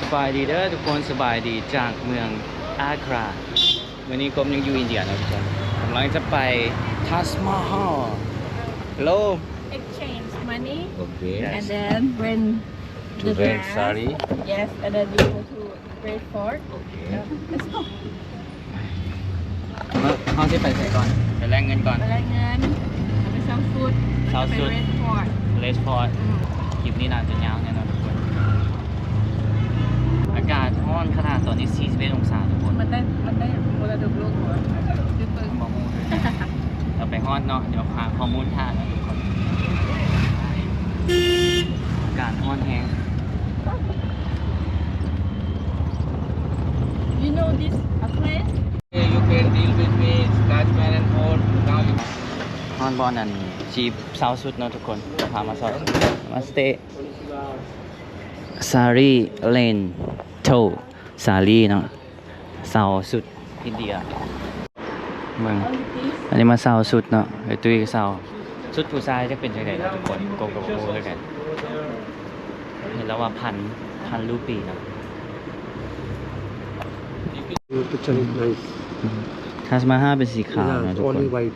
ສະບາຍດີເດີທຸກຄົນ, ສະບາຍດີຈາກເມືອງອາກຣາ. ມື້ນີ້ກົບຍັງຢູ່ອິນເດຍເນາະທຸກຄົນ, ກຳລັງຈະໄປ Taj Mahal. Hello. Exchange money. Okay. Yes. And then rent the dress. To rent sari. Yes, and then we go to Great Fort. Okay. Yeah. Let's go. ເຮົາ ເຮົາຊິໄປໃສກ່ອນ? ໄປແລກເງິນກ່ອນ. ໄປແລກເງິນ ເອົາໄປເຊົ່າຊຸດ ເຊົ່າຊຸດ ໄປ Red Fort. Red Fort. ອືມ ຄລິບນີ້ໜ້າຈະຍາວແນ່ນອນທຸກຄົນ. ອາກາດຮ້ອນຂະໜາດ, ຕອນນີ້ສີ່ສິບເອັດອົງສາທຸກຄົນ. ມັນໄດ້ ມັນໄດ້ມໍລະດົກໂລກບໍ່? ບໍ່ຮູ້ເລີຍ. ດຽວໄປຮອດເນາະ, ດຽວຫາຂໍ້ມູນຖ້າເນາະທຸກຄົນ. ອາກາດຮ້ອນແຮງ. You know this, uh, place? You can deal with me, it's Taj Mahal and all. Now you ຮອດບ່ອນອັນຊິເຊົ່າຊຸດເນາະທຸກຄົນ, ພາມາເຊົ່າຊຸດ. Namaste. Sari Lane. ໂທ Sari ເນາະ. ເຊົ່າຊຸດອິນເດຍ. ເບິ່ງ ອັນນີ້ມາເຊົ່າຊຸດເນາະ, ໄອ້ຕຸ້ຍກໍເຊົ່າຊຸດຜູ້ຊາຍ. ຈະເປັນຈັ່ງໃດເນາະທຸກຄົນ, ກົບກໍບໍ່ຮູ້ຄືກັນ. ເຫັນແລ້ວວ່າພັນ ພັນຣູປີເນາະ. Your picture is nice. ອືມ Taj Mahal ເປັນສີຂາວເນາະ yeah, ທຸກຄົນ. Only white.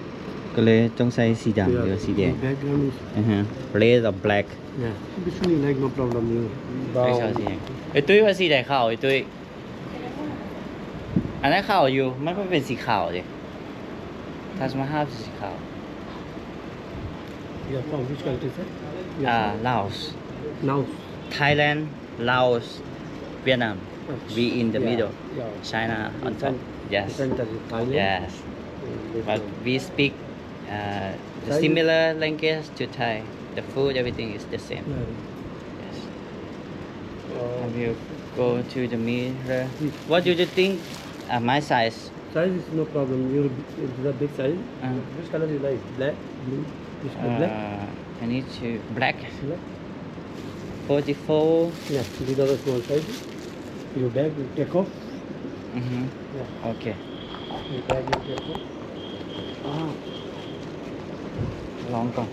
ກໍເລີຍຕ້ອງໃສ່ສີດຳ yeah, ຫຼືວ່າສີແດງ. Background is ອືຮຶ Red or black. Yeah. Which one you like, no problem. You ໄປເຊົ່າສີຫຍັງ? ໄອ້ຕຸ້ຍວ່າສີໃດຂາວ ໄອ້ຕຸ້ຍ? ອັນນັ້ນຂາວຢູ່, ມັນເປັນສີຂາວເດ້. Taj Mahal ເປັນສີຂາວ. You are from which country, sir? You are from Laos. Laos. Thailand, Laos, Vietnam. We in the middle. Yeah. China on top. Yes. Center is Thailand. Yes. But we speak Uh, the similar language to Thai. The food, everything is the same. Yeah. Yes. Uh, I will go to the mirror. What do you think, uh, my size? Size is no problem. You, it's a big size. Uh, which color you like? Black, blue? Which color? Black? Uh, I need to black. Black? Forty-four. Yeah, these are the small size. Your bag, you take off. Mm-hmm. Yeah. Okay. Your bag, you take off. Ah. ລອງກ່ອນ.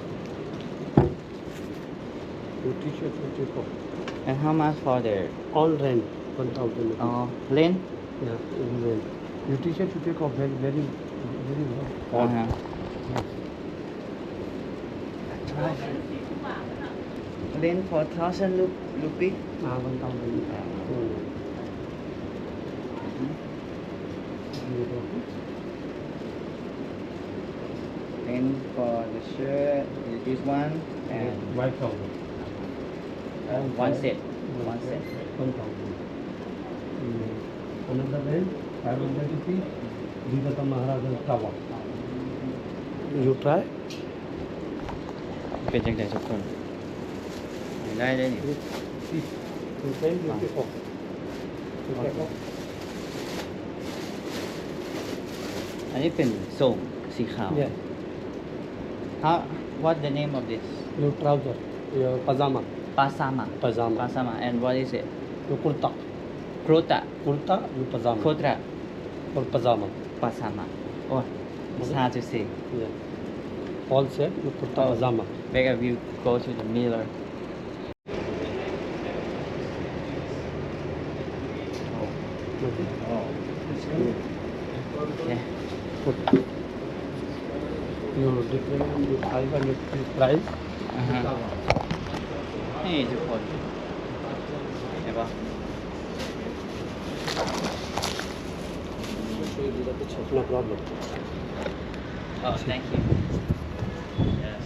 Your T-shirt, you take off. And how much for the all rent? One thousand. Oh, rent? Yeah, in rent. Your T-shirt, you take off very, very, very hot. Uh-huh. Yes. Rent four thousand ru-, rupee. Ah, one thousand. Ah. Oh. Rent for the shirt, this one, and five thousand. Uh, one set. One set. One thousand. Mm. Another rent, five hundred rupees. These are the Maharaja's tower. You try. ເປັນຈັ່ງໃດທຸກຄົນ? ໄດ້ເດ້ນີ້. ອັນນີ້ເປັນໂສ້ງສີຂາວ. Yeah. How, what the name of this? Your trouser, your pajama. Pajama. Pajama. Pajama. And what is it? Your kurta. Kurta. Kurta, your pajama. Kurta. Or pajama. Pajama. Oh, it's hard to say. Yeah. All set, your kurta pajama. Wait, I will go to the mirror. Okay. Oh, it's good. Okay. Your different, your five hundred price. ອ່າຮະ ນີ້ທຸກຄົນ ເຫັນບໍ່? No problem. Oh, thank you. Yes.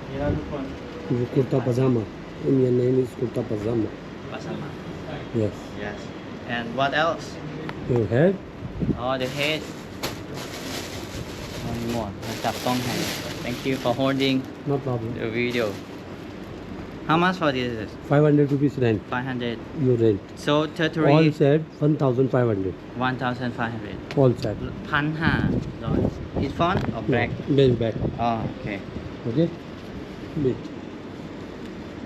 ນີ້ລະທຸກຄົນ Your kurta pajama. And your name is Kurta Pajama. Pajama. Yes. Yes. And what else? Your head. Oh, the head. One more. ຈັບກ້ອງໃຫ້. Thank you for holding. No problem. The video. How much for this? Five hundred rupees rent. Five hundred. Your rent. So totally all set one thousand five hundred. One thousand five hundred. All set. ພັນຫ້າຮ້ອຍ. It's front or back? No, back, back. Oh, okay. Okay. Wait.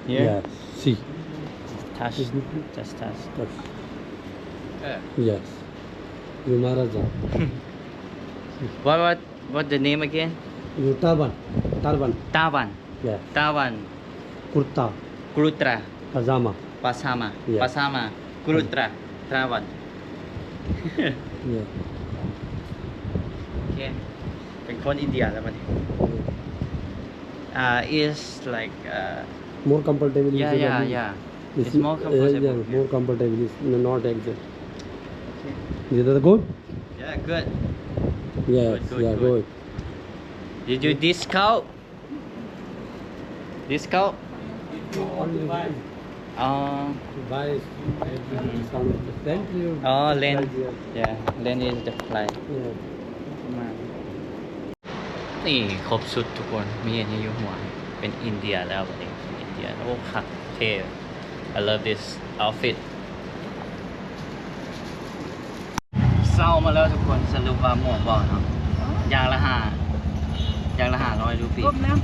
Here? Yeah, see. Touch. Just touch. Touch. Yes. You Maharaja. What, what, what the name again? You turban. Turban. Turban. Yeah. Turban. Kurta. Kurta. Pajama. Pajama. Yeah. Pajama. Kurutra, Trawan. Yeah. ໂອເຄ ເປັນຄົນອິນເດຍແລ້ວບັດນີ້. Uh, it's like, uh, more comfortable. Yeah, yeah, yeah. It's, it's more comfortable. Yeah, yeah, more comfortable. It's not exact. Okay. Is that good? Yeah, good. Yes, good, good, yeah, good. Good. Did you discount? Discount? Only buy. Oh. To buy and discount. Then you. Oh, rent. Yeah, rent is the price. Yeah. ນີ້ຄົບຊຸດທຸກຄົນ ມີອັນນີ້ຢູ່ຫົວ ເປັນອິນເດຍແລ້ວບັດນີ້ ອິນເດຍ. ໂອ້ ຄັກເທ່. I love this outfit. ເຊົ່າມາແລ້ວທຸກຄົນ ສະຫຼຸບວ່າໝວກບໍ່ເນາະ ຢ່າງລະຫ້າ ຢ່າງລະຫ້າຮ້ອຍຣູປີ ຄົບນຳ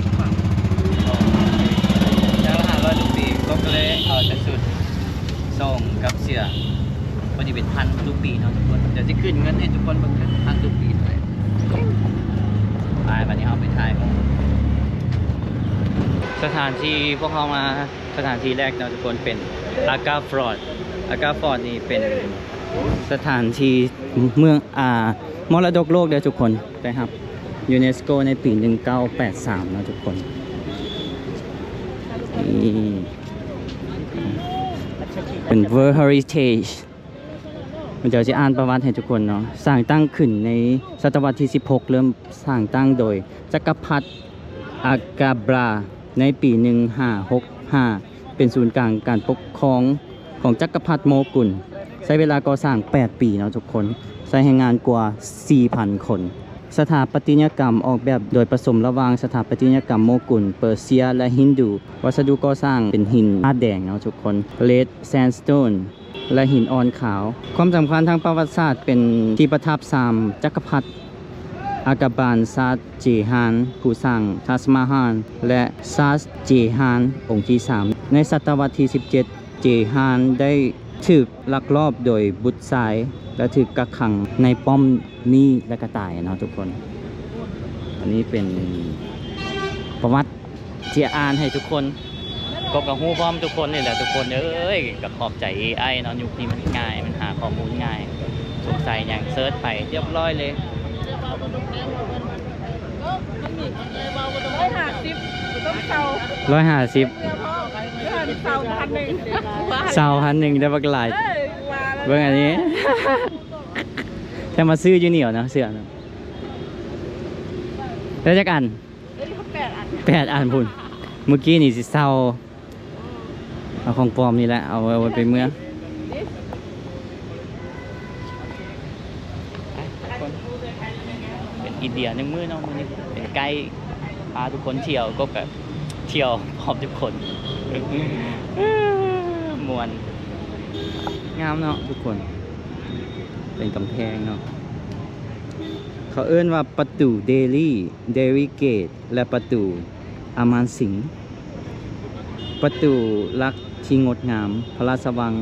ຢ່າງລະຫ້າຮ້ອຍຣູປີ ກໍເລີຍເອົາແຕ່ຊຸດ ສົ່ງກັບເສື້ອ ພໍດີເປັນພັນຣູປີເນາະທຸກຄົນ. ດຽວຊິຂຶ້ນເງິນໃຫ້ທຸກຄົນເບິ່ງເດີ ພັນຣູປີເທົ່າໃດ. ໄປ ບັດນີ້ເຮົາໄປຖ່າຍຮູບ. ສະຖານທີ່ພວກເຮົາມາ ສະຖານທີ່ແລກເນາະທຸກຄົນ ເປັນ Aga Fort. Aga Fort ນີ້ເປັນສະຖານທີ່ເມືອງ ອ່າ ມໍລະດົກໂລກເດີທຸກຄົນ ໄດ້ຮັບຢູເນສໂກໃນປີໜຶ່ງເກົ້າແປດສາມເນາະທຸກຄົນ. ນີ້ເປັນ World Heritage. ເຮົາຈະ ຊິອ່ານປະຫວັດໃຫ້ທຸກຄົນເນາະ. ສ້າງຕັ້ງຂຶ້ນໃນສະຕະວັດທີສິບຫົກ ເລີ່ມສ້າງຕັ້ງໂດຍຈັກກະພັດ ອາກາບຣາ ໃນປີໜຶ່ງຫ້າຫົກຫ້າ ເປັນສູນກາງການປົກຄອງຂອງຈັກກະພັດໂມກຸນ. ໃຊ້ເວລາກໍ່ສ້າງແປດປີເນາະທຸກຄົນ. ໃຊ້ແຮງງານກວ່າສີ່ພັນຄົນ. ສະຖາປັດຕະຍະກຳອອກແບບໂດຍປະສົມລະຫວ່າງສະຖາປັດຕະຍະກຳໂມກຸນ, ເປີເຊຍ ແລະ ຮິນດູ. ວັດສະດຸກໍ່ສ້າງເປັນຫີນທາດແດງເນາະທຸກຄົນ, Red Sandstone ແລະ ຫີນອ່ອນຂາວ. ຄວາມສຳຄັນທາງປະຫວັດສາດເປັນທີ່ປະທັບສາມຈັກກະພັດ ອາກາບານ ຊາດ ເຈຮານ ຜູ້ສ້າງ ທາດມະຮານ ແລະ ຊາດ ເຈຮານ ອົງທີສາມ. ໃນສະຕະວັດທີສິບເຈັດ ເຈຮານໄດ້ຖືກລັກລອບໂດຍບຸດຊາຍ ແລະ ຖືກກັກຂັງໃນປ້ອມນີ້ ແລະ ກະຕາຍເນາະທຸກຄົນ. ອັນນີ້ເປັນປະຫວັດ ທີ່ອ່ານໃຫ້ທຸກຄົນ ກໍ ກໍຮູ້ພ້ອມທຸກຄົນນີ້ແຫຼະທຸກຄົນເອີຍ. ກໍຂອບໃຈເອໄອເນາະ ຍຸກນີ້ມັນງ່າຍ ມັນຫາຂໍ້ມູນງ່າຍ ສົງໄສຫຍັງເສີດໄປຮຽບຮ້ອຍເລີຍ. ຮ້ອຍຫ້າສິບ ຕ້ອງເຊົ່າ ຮ້ອຍຫ້າສິບ ເຊົ່າພັນໜຶ່ງ ເຊົ່າພັນໜຶ່ງ ໄດ້ບັກຫຼາຍ. ເອີ ວ່າແລ້ວ ເບິ່ງອັນນີ້ ແຕ່ມາຊື້ຢູ່ນີ້ເນາະ ເສື້ອເນາະ ໄດ້ຈັກອັນ? ເອີ ແປດອັນ ແປດອັນພຸ້ນ. ມື້ກີ້ນີ້ຊິເຊົ່າ ເອົາຂອງປອມນີ້ແຫຼະ ເອົາໄວ້ ເອົາໄວ້ໄປເມືອ. ໄປທຸກຄົນ ເປັນອິນເດຍໜຶ່ງມື້ເນາະ ມື້ນີ້ເປັນໄກ ພາທຸກຄົນທ່ຽວ ກໍ ກໍທ່ຽວພ້ອມທຸກຄົນ ມ່ວນ ງາມເນາະທຸກຄົນ. ເປັນກຳແພງເນາະ ເຂົາເອີ້ນວ່າປະຕູເດລີ ເດລີເກດ ແລະ ປະຕູອາມານສິງ. ປະຕູຫຼັກທີ່ງົດງາມ ພະລາຊະວັງ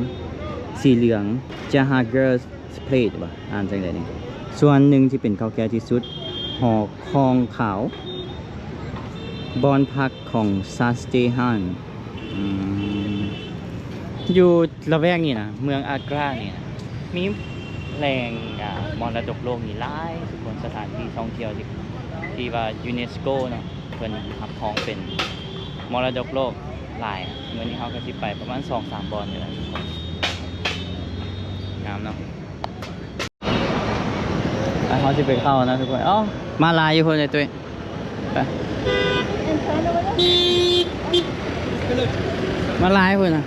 ສີເຫຼືອງ ຈະຮາເກີສເພລດ ວ່າອ່ານຈັ່ງໃດນີ້. ສ່ວນໜຶ່ງທີ່ເປັນເກົ່າແກ່ທີ່ສຸດ ຫໍຄອງຂາວ ບ່ອນພັກຂອງຊາສເຈຮານ. ອືມ ຢູ່ລະແວກນີ້ນະ ເມືອງອາກຣານີ້ນະ ມີແຫຼ່ງ ອ່າ ມໍລະດົກໂລກນີ້ຫຼາຍທຸກຄົນ. ສະຖານທີ່ທ່ອງທ່ຽວທີ່ ທີ່ວ່າຢູເນສໂກເນາະ ເພິ່ນຮັບຮອງເປັນມໍລະດົກໂລກຫຼາຍ. ມື້ນີ້ເຮົາກໍຊິໄປປະມານສອງສາມບ່ອນນີ້ແຫຼະທຸກຄົນ. ງາມເນາະ. ອ່ະ ເຮົາຊິໄປເຂົ້ານະທຸກຄົນ. ເອົ້າ ມາຫຼາຍຢູ່ພຸ້ນເດ້ຕຸ້ຍ. ໄປ ມາຫຼາຍພຸ້ນນະ.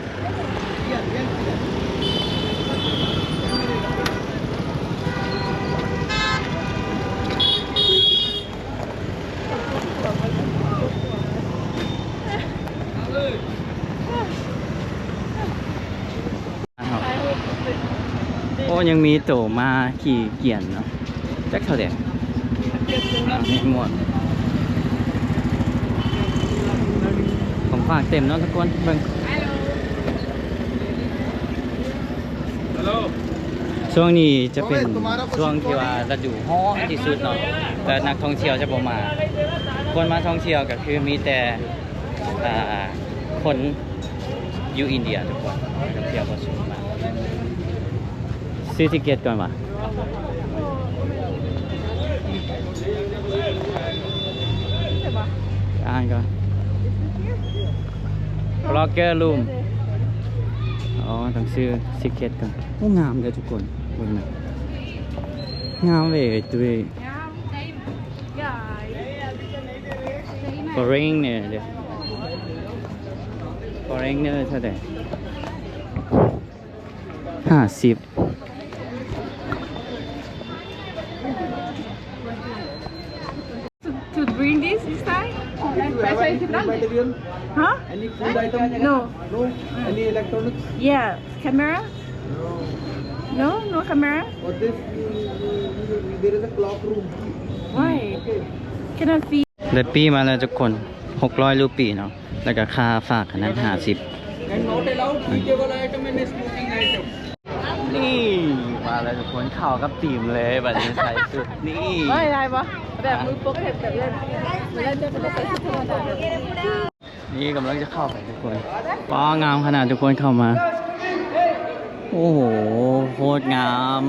ໂອ້ ຍັງມີໂຕມ້າຂີ່ກຽນເນາະ ຈັກເທົ່າໃດ. ອ່າ ມີໝວກ ຂອງຝາກເຕັມເນາະທຸກຄົນ. ເບິ່ງ ຊ່ວງນີ້ຈະເປັນຊ່ວງທີ່ວ່າລະດູຮ້ອນທີ່ສຸດເນາະ ແລະ ນັກທ່ອງທ່ຽວຈະບໍ່ມາ. ຄົນມາທ່ອງທ່ຽວກໍຄືມີແຕ່ ອ່າ ຄົນຢູ່ອິນເດຍທຸກຄົນ ນັກທ່ອງທ່ຽວບໍ່ສູງມາ. ຊື້ທິກເກັດກ່ອນຫວາ? ອ່ານກ່ອນ. Locker room. ອໍ ຕ້ອງຊື້ທິກເກັດກ່ອນ. ໂອ້ ງາມເດ້ທຸກຄົນ ເບິ່ງນະ ງາມເວີຍ ຕຸ້ຍ. Foreigner ເດ້ Foreigner ເທົ່າໃດ? ຫ້າສິບ. To, to bring this inside? Huh? Any food item? No. No? Any electronics? Yeah. Camera? No. No? No camera? Or this, you, you, you, you, there is a clock room. Why? Okay. Cannot see. ໄດ້ປີ້ມາແລ້ວທຸກຄົນ ຫົກຮ້ອຍຣູປີເນາະ ແລ້ວກໍຄ່າຝາກອັນນັ້ນ ຫ້າສິບ. And not allowed video call item and smoking item. ນີ້ ມາແລ້ວທຸກຄົນ ເຂົ້າກັບທີມເລີຍ ບັດນີ້ໃສ່ຊຸດນີ້ ໄດ້ບໍ່? ແບບມືປົກເຫັນແບບເລີຍ ແລ້ວຈະເປັນໃສ່ຊຸດທຳມະດາແບບ ນີ້ກຳລັງຈະເຂົ້າໄປທຸກຄົນ. ວ້າວ ງາມຂະໜາດທຸກຄົນ ເຂົ້າມາ ໂອ້ໂຫ ໂຄດງາມ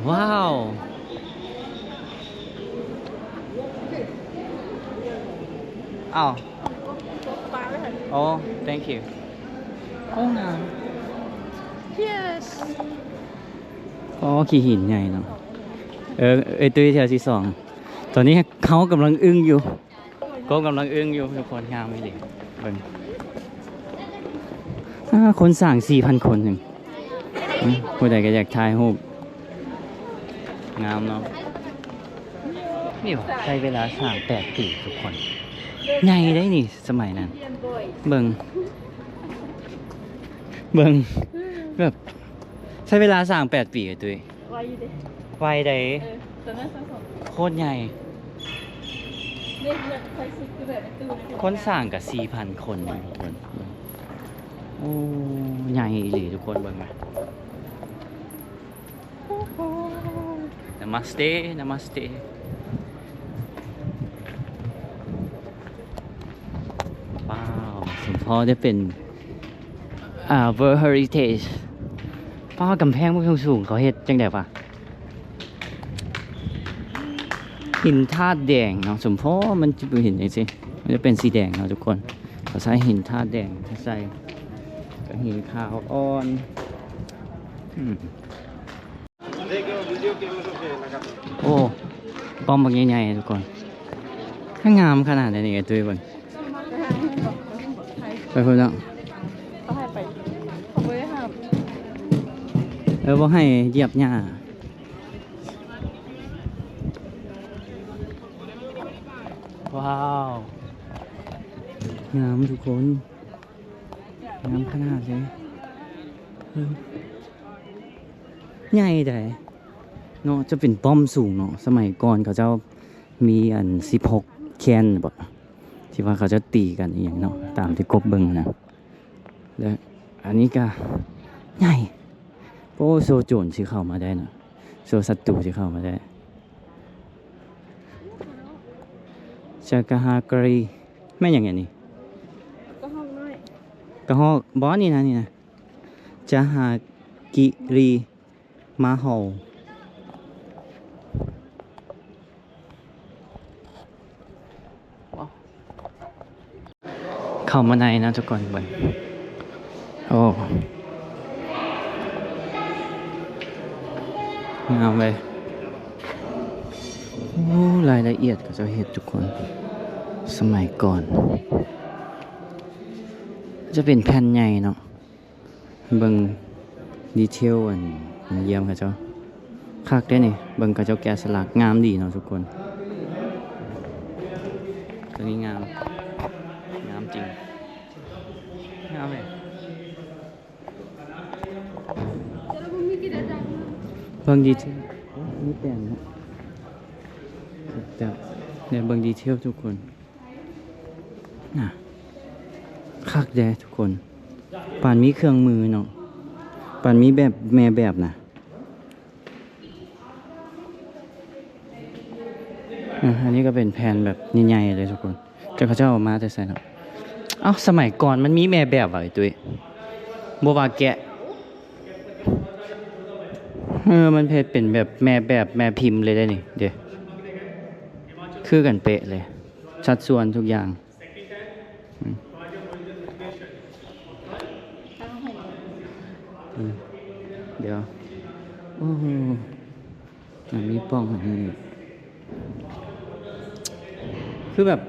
ວ້າວ. ອ້າວ ໂອ້ thank you. ໂອ້ ງາມ yes. ອໍ ຂີ້ຫີນໃຫຍ່ເນາະ. ເອີ ເອີ ຕຸ້ຍ ເທື່ອທີສອງ. ຕອນນີ້ເຮົາກຳລັງອຶ້ງຢູ່ ກໍກຳລັງອຶ້ງຢູ່ທຸກຄົນ. ງາມອີ່ຫຼີ ເບິ່ງ ອາ ຄົນສ້າງສີ່ພັນຄົນໜຶ່ງ. ອືມ ຜູ້ໃດກໍຢາກຖ່າຍຮູບ ງາມເນາະ. ນີ້ໃຊ້ເວລາສ້າງແປດປີທຸກຄົນ ໃຫຍ່ໄດ໋ນີ້ ສະໄໝນັ້ນ. ເບິ່ງ ເບິ່ງ ແບບ ໃຊ້ເວລາສ້າງແປດປີ ຕຸ້ຍ ໄວຢູ່ເດ້ ໄວໃດ໋. ເອີ ໂຄດໃຫຍ່ ຄົນສ້າງກໍສີ່ພັນຄົນທຸກຄົນ. ໂອ້ ໃຫຍ່ອີ່ຫຼີທຸກຄົນ ເບິ່ງມາ. Namaste, namaste. ວ້າວ ສົມພໍໄດ້ເປັນ ອ່າ World Heritage. ປ້າ ກຳແພງມັນສູງໆ ເຂົາເຮັດຈັ່ງໃດວະ? ຫີນທາດແດງເນາະ ສົມພໍມັນຈະເປັນຫີນຈັ່ງຊີ້ ມັນຈະເປັນສີແດງເນາະທຸກຄົນ. ເຂົາໃຊ້ຫີນທາດແດງ ໃສ່ກັບຫີນຂາວອ່ອນ. ອືມ ໂອ້ ປ້ອມບັກໃຫຍ່ໆ ທຸກຄົນ ງາມຂະໜາດໃດນີ້ ໄອ້ຕຸ້ຍເບິ່ງ. ໄປພຸ້ນເນາະ ເອີ ບໍ່ໃຫ້ຢຽບຫຍ້າ. ວ້າວ ງາມທຸກຄົນ ງາມຂະໜາດເລີຍ. ເອີ ໃຫຍ່ໃດ໋ເນາະ ຈະເປັນປ້ອມສູງເນາະ. ສະໄໝກ່ອນເຂົາເຈົ້າມີອັນສິບຫົກແຄນບໍ ທີ່ວ່າເຂົາເຈົ້າຕີກັນອີ່ຫຍັງເນາະ ຕາມທີ່ກົບເບິ່ງນະ. ແລະ ອັນນີ້ກະໃຫຍ່ ໂອ້ ໂຊໂຈນຊິເຂົ້າມາໄດ້ນະ ໂຊສັດຕູຊິເຂົ້າມາໄດ້. ຈະກະຮາກະຣີ ແມ່ນຫຍັງອັນນີ້? ກະຮອກນ້ອຍ ກະຮອກບໍ ນີ້ນະ ນີ້ນະ ຈະຮາກິຣີ ມາເຫົ່າ. ເຂົ້າມາໃນນະທຸກຄົນ ເບິ່ງ ໂອ້ ງາມເວີຍ. ໂອ້ ລາຍລະອຽດເຂົາເຈົ້າເຮັດທຸກຄົນ ສະໄໝກ່ອນ ຈະເປັນແຜ່ນໃຫຍ່ເນາະ. ເບິ່ງດີເທວອັນ ອັນຢ້ຽມເຂົາເຈົ້າ ຄັກເດ້ນີ້. ເບິ່ງເຂົາເຈົ້າແກະສະຫຼັກ ງາມດີເນາະທຸກຄົນ. ຕົວນີ້ງາມ ງາມຈິງ ງາມເລີຍ. ເບິ່ງດີເທວ ໂອ້ ມີແປ້ນເນາະ ແຕ່ ແຕ່ເບິ່ງດີເທວທຸກຄົນ. ນະ ຄັກເດ້ທຸກຄົນ ປານມີເຄື່ອງມືເນາະ ປານມີແບບ ແມ່ແບບນະ. ອາ ອັນນີ້ກໍເປັນແຜ່ນແບບໃຫຍ່ໆເລີຍທຸກຄົນ ຈັກເຂົາເຈົ້າເອົາມາແຕ່ໃສເນາະ. ເອົ້າ ສະໄໝກ່ອນມັນມີແມ່ແບບຫວາ ໄອ້ຕຸ້ຍ? ບໍ່ວ່າແກະ ເອີ ມັນເຮັດເປັນແບບແມ່ແບບແມ່ພິມເລີຍເດ້ນີ້ ເດ້ ຄືກັນເປະເລີຍ ສັດສ່ວນທຸກຢ່າງ. ອືມ ອືມ ດຽວ ໂອ້ໂຫ ມັນມີປ່ອງອັນນີ້ອີກ ຄືແບບ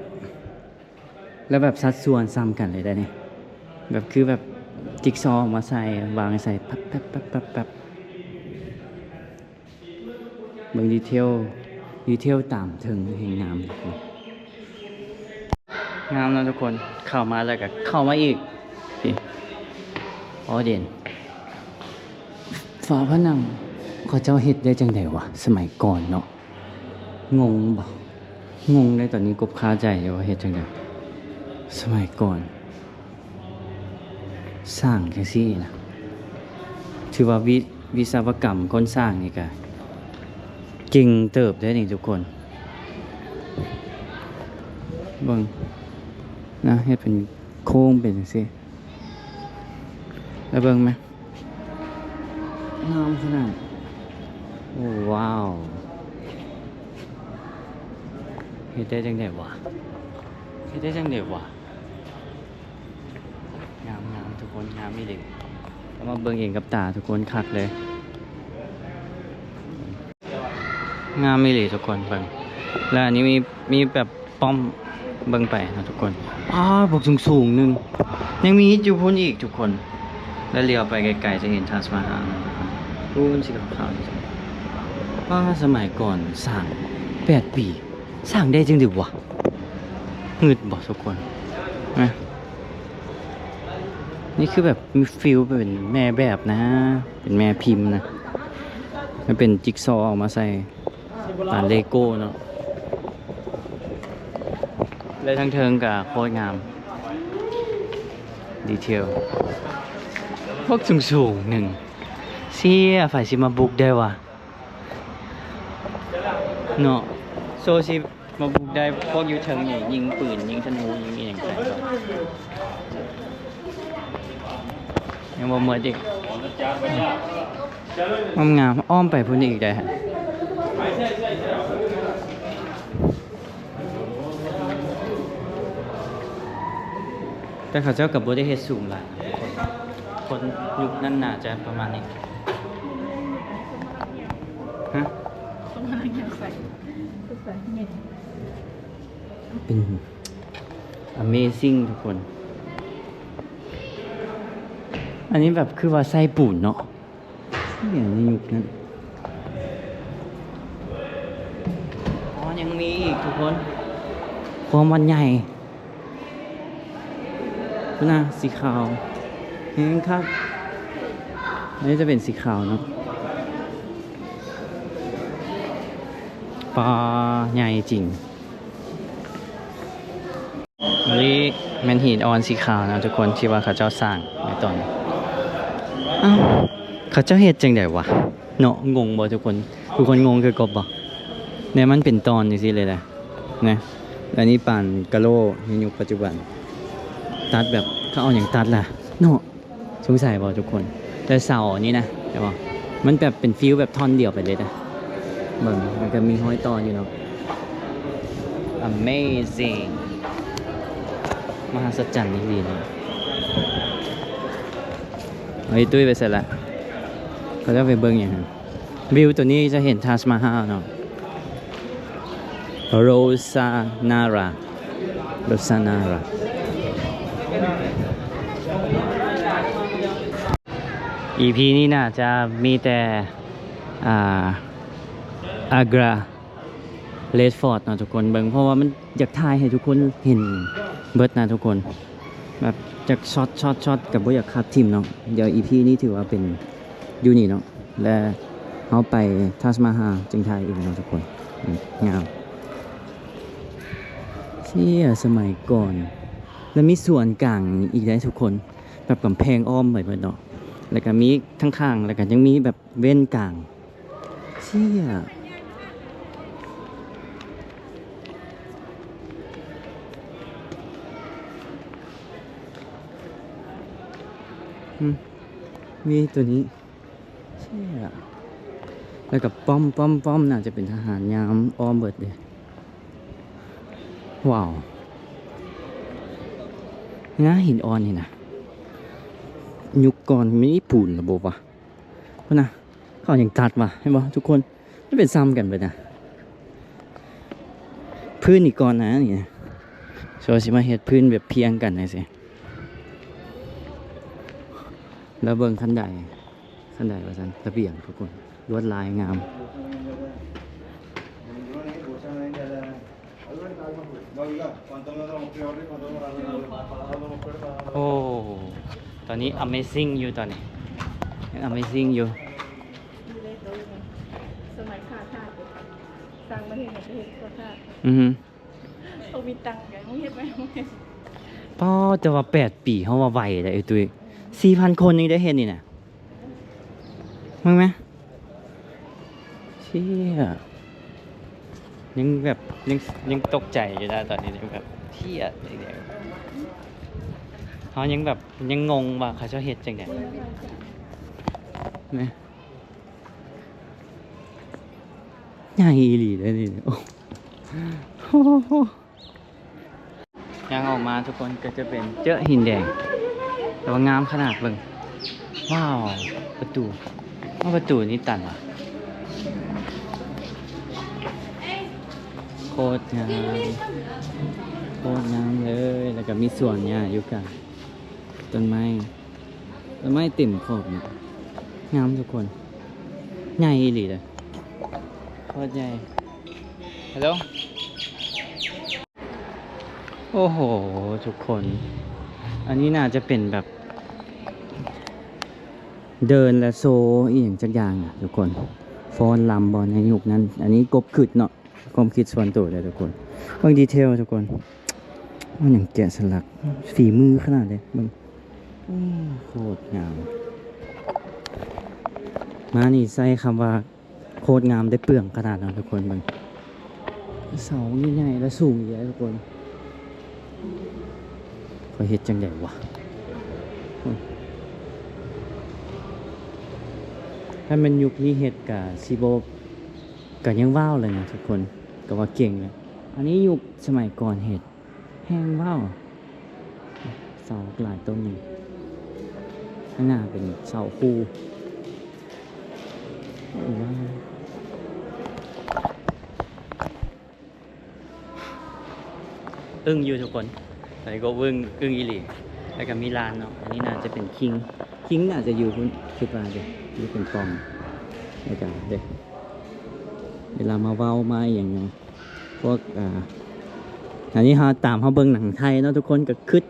ແລ້ວແບບສັດສ່ວນສ່ຳກັນເລີຍໄດ໋ນີ້ ແບບຄືແບບຈິກຊໍເອົາມາໃສ່ ວາງໃສ່ ແປັບໆໆໆ ເບິ່ງດີເທວ ດີເທວຕາມເທິງແຮ່ງງາມ ງາມເນາະທຸກຄົນ. ເຂົ້າມາແລ້ວກໍເຂົ້າມາອີກ ນີ້ ອໍເດນ ຝາຜະໜັງເຂົາເຈົ້າເຮັດໄດ້ຈັ່ງໃດວະ ສະໄໝກ່ອນເນາະ. ງົງບໍ່? ງົງເດ້ ຕອນນີ້ກົບຄາໃຈຢູ່ວ່າເຮັດຈັ່ງໃດ ສະໄໝກ່ອນສ້າງຈັ່ງຊີ້ນະ ຖືວ່າວິ ວິສະວະກຳຄົນສ້າງນີ້ກະເກັ່ງເຕີບເດ້ນີ້ທຸກຄົນ. ເບິ່ງນະ ເຮັດເປັນໂຄ້ງເປັນຈັ່ງຊີ້ ແລ້ວເບິ່ງແມະ ງາມຂະໜາດ ໂອ້ ວ້າວ ເຮັດໄດ້ຈັ່ງໃດວະ ເຮັດໄດ້ຈັ່ງໃດວະ ງາມໆ ທຸກຄົນ ງາມອີ່ຫຼີ. ເອົາມາເບິ່ງເອງກັບຕາທຸກຄົນ ຄັກເລີຍ ງາມອີ່ຫຼີທຸກຄົນ ເບິ່ງ ແລ້ວອັນນີ້ມີ ມີແບບປ້ອມ ເບິ່ງໄປເນາະທຸກຄົນ ອ້າ ບວກສູງໆ ໜຶ່ງ ຍັງມີຢູ່ພຸ້ນອີກທຸກຄົນ ແລ້ວຫຼຽວໄປໄກໆ ຈະເຫັນທາດມະຮານ ໂອ້ ມັນສີຂາວໆ ນີ້ ປ້າ ສະໄໝກ່ອນສ້າງແປດປີ ສ້າງໄດ້ຈັ່ງໃດວະ ງຶດບໍ່ທຸກຄົນ ນະ ນີ້ຄືແບບມີຟີລເປັນແມ່ແບບນະ ເປັນແມ່ພິມນະ ມັນເປັນຈິກຊໍເອົາມາໃສ່ ປານເລໂກ້ເນາະ ແລະທາງເທິງກະໂຄດງາມ ດີເທວ ພວກສູງໆ ໜຶ່ງ ເຊຍ ໃຜຊິມາບຸກໄດ້ວະເນາະ ໂຊຊິມາບຸກໄດ້ ພວກຢູ່ເທິງນີ້ ຍິງປືນ ຍິງທະນູ ຍິງອີ່ຫຍັງໃສ່ ຍັງບໍ່ໝົດອີກ ງາມໆ ອ້ອມໄປພຸ້ນອີກໄດ້ຫັ້ນ ແຕ່ເຂົາເຈົ້າກໍບໍ່ໄດ້ເຮັດສູງຫຼາຍ ຄົນຍຸກນັ້ນໜ້າຈະປະມານນີ້ ຮະ ເປັນ Amazing ທຸກຄົນ ອັນນີ້ແບບຄືວ່າໃສ່ປູນເນາະ ອີ່ຫຍັງໃນຍຸກນັ້ນ ອໍ ຍັງມີອີກທຸກຄົນ ຄວາມວັນໃຫຍ່ ພຸ້ນນະ ສີຂາວ ແຮງຄັກ ອັນນີ້ຈະເປັນສີຂາວເນາະ ປາ ໃຫຍ່ຈິງ. ອັນນີ້ແມ່ນຫີນອ່ອນສີຂາວນະທຸກຄົນ ທີ່ວ່າເຂົາເຈົ້າສ້າງໃນຕອນ ອ້າວ ເຂົາເຈົ້າເຮັດຈັ່ງໃດວະເນາະ ງົງບໍ່ທຸກຄົນ? ທຸກຄົນງົງຄືກົບບໍ່? ແນວມັນເປັນຕອນຈັ່ງຊີ້ເລີຍນະ ນະ ອັນນີ້ປານກະໂຫຼໃນຍຸກປັດຈຸບັນ ຕັດແບບ ເຂົາເອົາຫຍັງຕັດລະເນາະ? ສົງໄສບໍ່ທຸກຄົນ? ແຕ່ເສົານີ້ນະ ແຕ່ວ່າມັນແບບເປັນຟີລແບບທ່ອນດຽວໄປເລີຍນະ ເບິ່ງ ມັນກໍມີຮອຍຕໍ່ຢູ່ເນາະ Amazing ມະຫັດສະຈັນອີ່ຫຼີເນາະ ເອີ ຕຸ້ຍໄປໃສລະ? ເຂົາເຈົ້າໄປເບິ່ງຫຍັງຫັ້ນ? ວິວໂຕນີ້ຈະເຫັນທາດມະຮານເນາະ ໂຣຊານາຣາ ໂຣຊານາຣາ ອີພີນີ້ໜ້າຈະມີແຕ່ ອ່າ ອາກຣາ ເຣດຟອດເນາະທຸກຄົນ ເບິ່ງ ເພາະວ່າມັນຢາກຖ່າຍໃຫ້ທຸກຄົນເຫັນເບິດນະທຸກຄົນ ແບບຈາກຊັອດໆໆ ກໍບໍ່ຢາກຄັດຖິ້ມເນາະ ດຽວອີພີນີ້ຖືວ່າເປັນຢູ່ນີ້ເນາະ ແລະເຮົາໄປທາດມະຮານຈຶ່ງຖ່າຍອີກເນາະທຸກຄົນ ອືມ ງາມ ເຊຍ ສະໄໝກ່ອນ ແລະມີສວນກາງອີກໄດ໋ທຸກຄົນ ແບບກຳແພງອ້ອມໄປເບິດເນາະ ແລ້ວກໍມີທາງຂ້າງ ແລ້ວກໍຍັງມີແບບເວັ້ນກາງ ເຊຍ ອືມ ມີໂຕນີ້ ເຊຍ ແລ້ວກໍປ້ອມ ປ້ອມ ປ້ອມ ໜ້າຈະເປັນທະຫານຍາມອ້ອມເບິດເດ້. ວ້າວ ນີ້ນະ ຫີນອ່ອນນີ້ນະ ຍຸກກ່ອນມີປູນລະບົບວະ ພຸ້ນນະ ເຂົາຍັງຕັດວະ ເຫັນບໍ່ທຸກຄົນ? ມັນເປັນຊ່ຳກັນເບິດນະ ພື້ນນີ້ກ່ອນນະ ນີ້ນະ ໂຊຊິມາເຮັດພື້ນແບບພຽງກັນຈັ່ງຊີ້ ແລ້ວເບິ່ງຂັ້ນໄດ ຂັ້ນໄດວ່າຊັ້ນ ລະບຽງທຸກຄົນ ລວດລາຍງາມ. ໂອ້ ຕອນນີ້ amazing ຢູ່ຕອນນີ້ amazing ຢູ່ ຢູ່ໃນໂຕະນີ້ ສະໄໝຂ້າທາດ ສ້າງມາເຮັດໃຫ້ເຮັດຂ້າທາດ ອືຮຶ ບໍ່ມີຕັງກະເຮັດໄວ້ ປໍ ແຕ່ວ່າແປດປີເຮົາວ່າໄວເດ້ ເອີ ຕຸ້ຍ ສີ່ພັນຄົນຍັງໄດ້ເຮັດນີ້ນະ ເບິ່ງແມ ເຊຍ ຍັງແບບ ຍັງ ຍັງຕົກໃຈຢູ່ນະ ຕອນນີ້ຍັງແບບ ເຊຍ ເຮົາຍັງແບບ ຍັງງົງວ່າເຂົາເຈົ້າເຮັດຈັ່ງໃດ ແມ ໃຫຍ່ອີ່ຫຼີເດ້ນີ້ ໂອ້ໂຫ. ຍ່າງອອກມາທຸກຄົນ ກໍຈະເປັນເຈີະຫີນແດງ ແຕ່ວ່າງາມຂະໜາດ ເບິ່ງ ວ້າວ ປະຕູ ເອົາ ປະຕູນີ້ຕັນຫວາ ໂຄດງາມ ໂຄດງາມເລີຍ ແລ້ວກໍມີສວນຫຍ້າຢູ່ກາງ ຕົ້ນໄມ້ ຕົ້ນໄມ້ເຕັມຂອບເນາະ ງາມທຸກຄົນ ໃຫຍ່ອີ່ຫຼີເດ້ ໂຄດໃຫຍ່ ຮັລໂຫຼ ໂອ້ໂຫ ທຸກຄົນ ອັນນີ້ໜ້າຈະເປັນແບບ ເດີ່ນ ແລະ ໂຊອີ່ຫຍັງຈັກຢ່າງນະທຸກຄົນ ຟ້ອນລຳບໍໃນຍຸກນັ້ນ ອັນນີ້ກົບຄິດເນາະ ຄວາມຄິດສ່ວນໂຕເດີທຸກຄົນ ເບິ່ງດີເທວທຸກຄົນ ມັນຫຍັງແກະສະຫຼັກ ຝີມືຂະໜາດເດ້ ເບິ່ງ ໂອ້ ໂຄດງາມ ມານີ້ໃຊ້ຄຳວ່າໂຄດງາມ ໄດ້ເປືອງຂະໜາດເນາະທຸກຄົນ ເບິ່ງ ເສົາໃຫຍ່ໆ ແລະ ສູງອີກແລ້ວທຸກຄົນ ເຂົາເຮັດຈັ່ງໃດວະ ໂອ້ຍ ຖ້າແມ່ນຍຸກນີ້ເຮັດກະຊິບໍ່ ກະຍັງວ້າວເລີຍນະທຸກຄົນ ກະວ່າເກັ່ງແລ້ວ ອັນນີ້ຍຸກສະໄໝກ່ອນເຮັດ ແຮງວ້າວ ເສົາຫຼາຍຕົ້ນນີ້ ຂ້າງໜ້າເປັນເສົາຄູ່ ໂອ້ ວ້າວ ອຶ້ງຢູ່ທຸກຄົນ ຕອນນີ້ກໍອຶ້ງ ອຶ້ງອີ່ຫຼີ ແລ້ວກໍມີລານເນາະ ອັນນີ້ໜ້າຈະເປັນຄິງ ຄິງໜ້າຈະຢູ່ພຸ້ນ ຄິດວ່າເດ້ ຢູ່ເປັນປ້ອມ ແລ້ວກໍເດ້ ເວລາມາເວົ້າມາອີ່ຫຍັງເນາະ ພວກ ອ່າ ອັນນີ້ເຮົາ ຕາມເຮົາເບິ່ງໜັງໄທເນາະ ທຸກຄົນກໍຄິດ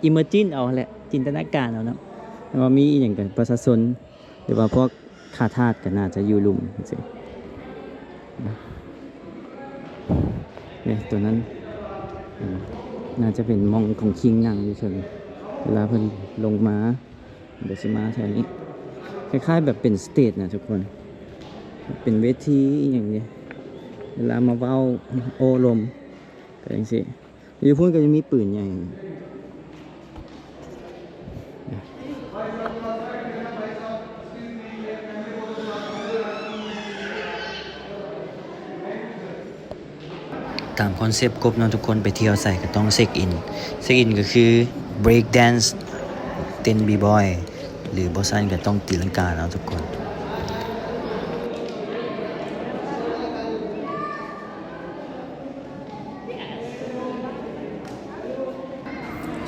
imagine ເອົາແຫຼະ ຈິນຕະນາການເອົາເນາະ ວ່າມີອີ່ຫຍັງກັນ ປະຊາຊົນ ຫຼືວ່າພວກຂ້າທາດກໍໜ້າຈະຢູ່ລຸ່ມຈັ່ງຊີ້ ເດ້ ຕົວນັ້ນ ອືມ ໜ້າຈະເປັນໝ່ອງຂອງຄິງນັ່ງຢູ່ເທິງ ເວລາເພິ່ນລົງມາ ດຽວຊິມາແຖວນີ້ ຄ້າຍໆແບບເປັນສະເຕຈນະທຸກຄົນ ເປັນເວທີອີ່ຫຍັງນີ້ ເວລາມາເວົ້າໂອ້ລົມ ກໍຈັ່ງຊີ້ ຢູ່ພຸ້ນກໍຈະມີປືນໃຫຍ່ ຕາມຄອນເຊັບກົບເນາະທຸກຄົນ ໄປທ່ຽວໃສກໍຕ້ອງເຊັກອິນ ເຊັກອິນກໍຄື break dance ເຕັ້ນ b-boy ຫຼືບໍ່ຊັ້ນກໍຕ້ອງຕີລັງກາເນາະທຸກຄົນ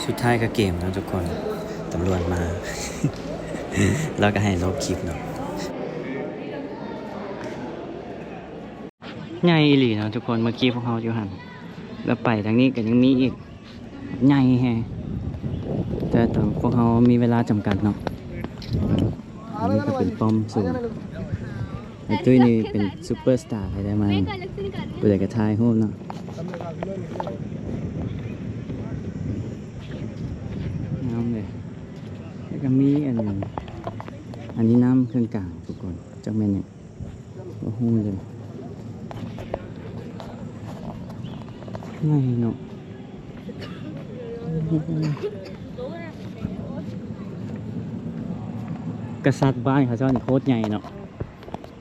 ສຸດທ້າຍກໍເກມເນາະທຸກຄົນ ຕຳຫຼວດມາ ລາວກໍໃຫ້ລົບຄລິບເນາະ. ໃຫຍ່ອີ່ຫຼີເນາະທຸກຄົນ ເມື່ອກີ້ພວກເຮົາຢູ່ຫັ້ນ ແລ້ວໄປທາງນີ້ກໍຍັງມີອີກ ໃຫຍ່ແຮງ ແຕ່ພວກເຮົາມີເວລາຈຳກັດເນາະ. ອັນນີ້ກໍເປັນປ້ອມສູງ ໄອ້ຕຸ້ຍນີ້ເປັນຊຸບເປີສະຕາໃຜໄດ້ມາ ຜູ້ໃດກໍຖ່າຍຮູບເນາະ ງາມເລີຍ. ແລ້ວກໍມີອັນ ອັນນີ້ນ້ຳເຄື່ອງກາງທຸກຄົນ ຈັກແມ່ນຫຍັງ ບໍ່ຮູ້ເລີຍ ໃຫຍ່ເນາະ. ກະສັດບ້ານເຂົາເຈົ້ານີ້ໂຄດໃຫຍ່ເນາະ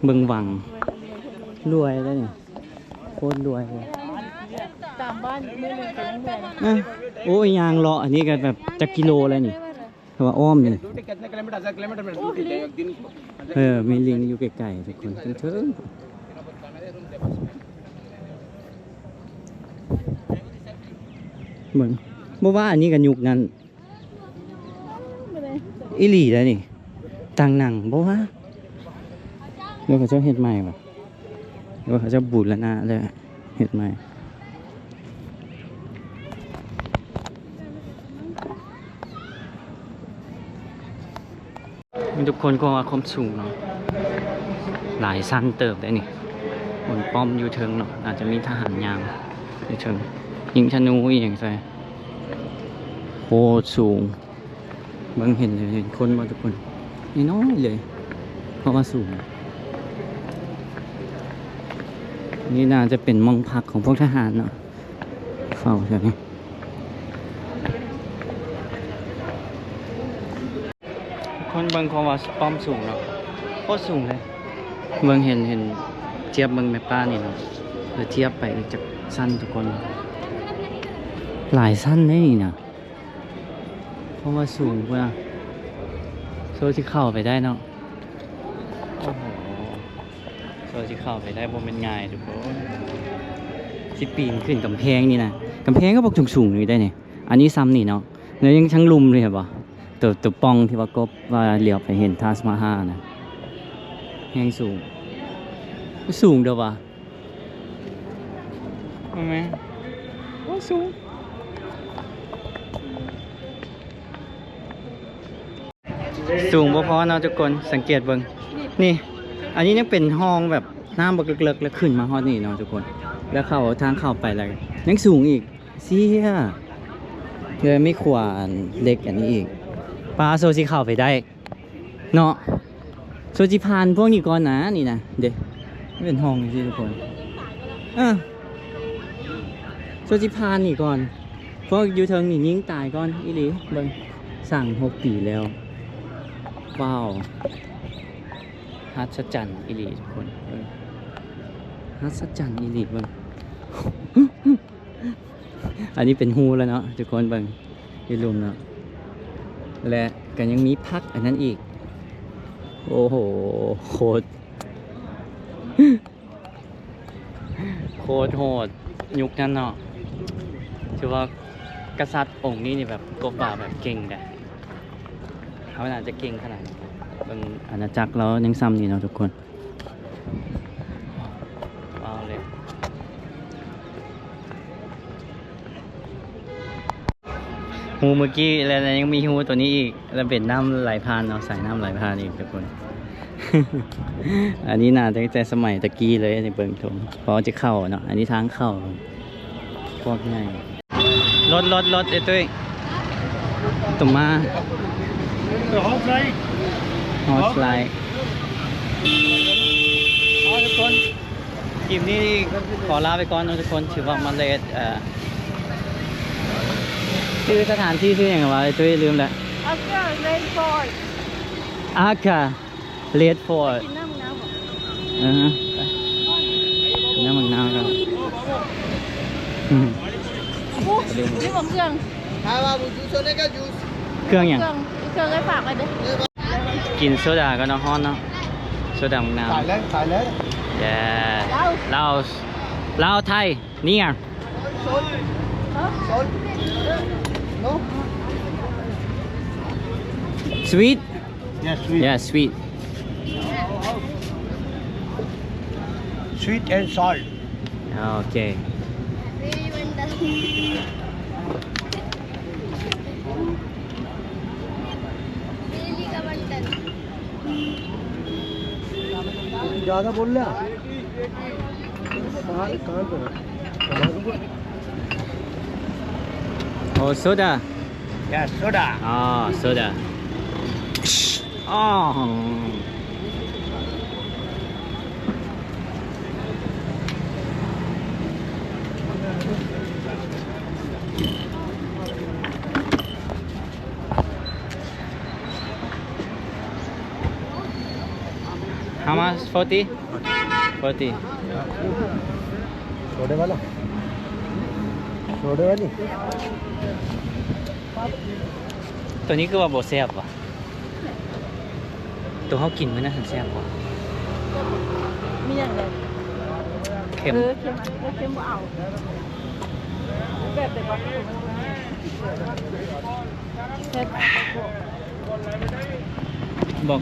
ເບິ່ງວັງ ລວຍແລ້ວນີ້ ໂຄດລວຍເລີຍ ຕາມບ້ານມື້ໜຶ່ງກໍບໍ່ເມື່ອຍນະ. ອ່ະ ໂອ້ຍ ຍ່າງເລາະ ອັນນີ້ກໍແບບຈັກກິໂລແລ້ວນີ້ ເພາະວ່າອ້ອມນີ້ ເອີ ມີລິງຢູ່ໄກໆ ທຸກຄົນ ເທິງໆ ເບິ່ງ ບໍ່ວ່າອັນນີ້ກໍຍຸກນັ້ນ ອີ່ຫຼີໄດ໋ນີ້ ຕ່າງໜັງບໍ່ວະ ຫຼືເຂົາເຈົ້າເຮັດໃໝ່ບໍ່ ຫຼືວ່າເຂົາເຈົ້າບູລະນະແລ້ວເຮັດໃໝ່. ນີ້ທຸກຄົນ ເພາະວ່າຄວາມສູງເນາະ ຫຼາຍຊັ້ນເຕີບໄດ໋ນີ້ ບົນປ້ອມຢູ່ເທິງເນາະ ອາດຈະມີທະຫານຍາມຢູ່ເທິງ ຍິງທະນູອີ່ຫຍັງໃສ່ ໂຄດສູງ ເບິ່ງເຫັນ ເຫັນຄົນບໍ່ທຸກຄົນ? ນ້ອຍໆເລີຍ ເພາະວ່າສູງ. ນີ້ໜ້າຈະເປັນໝ່ອງພັກຂອງພວກທະຫານເນາະ ເຝົ້າແຖວນີ້. ຄົນເບິ່ງ ເພາະວ່າປ້ອມສູງເນາະ ໂຄດສູງເລີຍ. ເບິ່ງ ເຫັນ ເຫັນ ທຽບເບິ່ງແມ່ປ້ານີ້ເນາະ ແລ້ວທຽບໄປອີກຈັກຊັ້ນທຸກຄົນ ຫຼາຍຊັ້ນເດ້ນີ້ນະ ເພາະວ່າສູງພຸ້ນນະ ໂຊຊິເຂົ້າໄປໄດ້ເນາະ. ໂອ້ໂຫ ໂຊຊິເຂົ້າໄປໄດ້ບໍ່ແມ່ນງ່າຍທຸກຄົນ ຊິປີນຂຶ້ນກຳແພງນີ້ນະ ກຳແພງກໍບັກສູງໆນີ້ໄດ໋ນີ້. ອັນນີ້ຊ່ຳນີ້ເນາະ ແລ້ວຍັງທັງລຸ່ມນີ້ ເຫັນບໍ່ ໂຕ ໂຕປ່ອງທີ່ວ່າກົບວ່າຫຼຽວໄປເຫັນທາດມະຮານນະ ແຮງສູງ ສູງເດີ້ວ່າ ເຫັນໄໝ ໂອ້ ສູງ ສູງບໍ່ພໍເນາະທຸກຄົນ ສັງເກດເບິ່ງ ນີ້ ອັນນີ້ຍັງເປັນຮ່ອງແບບນ້ຳບັກເລິກໆ ແລ້ວຂຶ້ນມາຮອດນີ້ເນາະທຸກຄົນ ແລ້ວເຂົ້າ ທາງເຂົ້າໄປແລ້ວຍັງສູງອີກ. ເຊຍ ແລ້ວມີຂົວເຫຼັກອັນນີ້ອີກ ປາໂຊຊິເຂົ້າໄປໄດ້ເນາະ ໂຊຊິຜ່ານພວກນີ້ກ່ອນນະ ນີ້ນະ ເດ້ ເປັນຮ່ອງຈັ່ງຊີ້ທຸກຄົນ ເອີ ໂຊຊິຜ່ານນີ້ກ່ອນ ພວກຢູ່ເທິງນີ້ຍິງຕາຍກ່ອນອີ່ຫຼີ. ເບິ່ງ ສ້າງຫົກປີແລ້ວ ວ້າວ ຫັດສະຈັນອີ່ຫຼີທຸກຄົນ ເບິ່ງ ຫັດສະຈັນອີ່ຫຼີ ເບິ່ງ. ອັນນີ້ເປັນຮູແລ້ວເນາະທຸກຄົນ ເບິ່ງຢູ່ລຸ່ມເນາະ ແລະກໍຍັງມີຜັກອັນນັ້ນອີກ. ໂອ້ໂຫ ໂຄດ ໂຄດໂຫດ ຍຸກນັ້ນເນາະ ຖືວ່າກະສັດອົງນີ້ນີ້ແບບກົບວ່າແບບເກັ່ງເດ້ ເຮົາໜ້າຈະເກັ່ງຂະໜາດນັ້ນ. ເບິ່ງອານາຈັກລາວຍັງຊ່ຳນີ້ເນາະທຸກຄົນ. ວ້າວເລີຍ ຮູເມື່ອກີ້ ແລະຍັງມີຮູໂຕນີ້ອີກ ແລະເປັນນ້ຳໄຫຼຜ່ານເນາະ ສາຍນ້ຳໄຫຼຜ່ານອີກທຸກຄົນ. ອັນນີ້ໜ້າຕັ້ງແຕ່ສະໄໝຕະກີ້ເລີຍ ນີ້ເບິ່ງທຸກຄົນ ພໍຈະເຂົ້າເນາະ ອັນນີ້ທາງເຂົ້າພວກໃຫຍ່. ລົດ ລົດ ລົດ ເອີຍ ຕຸ້ຍ ຕຸມມາ ຮອສໄລ ຮອສໄລ. ເອົາທຸກຄົນ ຄລິບນີ້ຂໍລາໄປກ່ອນເນາະທຸກຄົນ ຖືວ່າມາເລດ ເອີ ຊື່ສະຖານທີ່ຊື່ຫຍັງວະ ເອີຍ ຕຸ້ຍ ລືມແລ້ວ. ອາກາ ເລດຟອດ ອາກາ ເລດຟອດ ກິນນ້ຳໝາກນາວບໍ່? ເອີ ກິນນ້ຳໝາກນາວກ່ອນ. ອືມ ໂອ້ ນີ້ບໍ່ເຄື່ອງ ເຄື່ອງຫຍັງ? ເຄື່ອງ ເຄື່ອງໄດ້ຝາກໄວ້ເດີ້. ກິນໂຊດາກ່ອນເນາະ ຮ້ອນເນາະ ໂຊດາໝາກນາວ. ຕາຍແລ້ວ ຕາຍແລ້ວ. ເຢ້ ລາວ ລາວ ລາວ ໄທ ນີ້ຫຍັງ? ໂຊດ ໂຊດ ໂນ ສະວີດ. Yes, sweet. Yes, sweet. Sweet and salt. ໂອເຄ ज्यादा बोल रहा। साले कान पे रख। ໂອ້ ໂຊດາ. Yeah, soda. ອໍ ໂຊດາ. ອໍ How much? Forty? ປົກກະຕິ ໂຊໄດ້ບໍ່ລະ ໂຊໄດ້ບໍ່ນີ້? ໂຕນີ້ຄືວ່າບໍ່ແຊບຫວະ? ໂຕເຮົາກິນມື້ນັ້ນຫັ້ນແຊບກວ່າ. ມີຫຍັງແດ່? ເຄັມ. ເອີ ເຄັມ ອັນເຄັມບໍ່ເອົາ. ແບບໃດວະ? ແຊບ. ບອກ.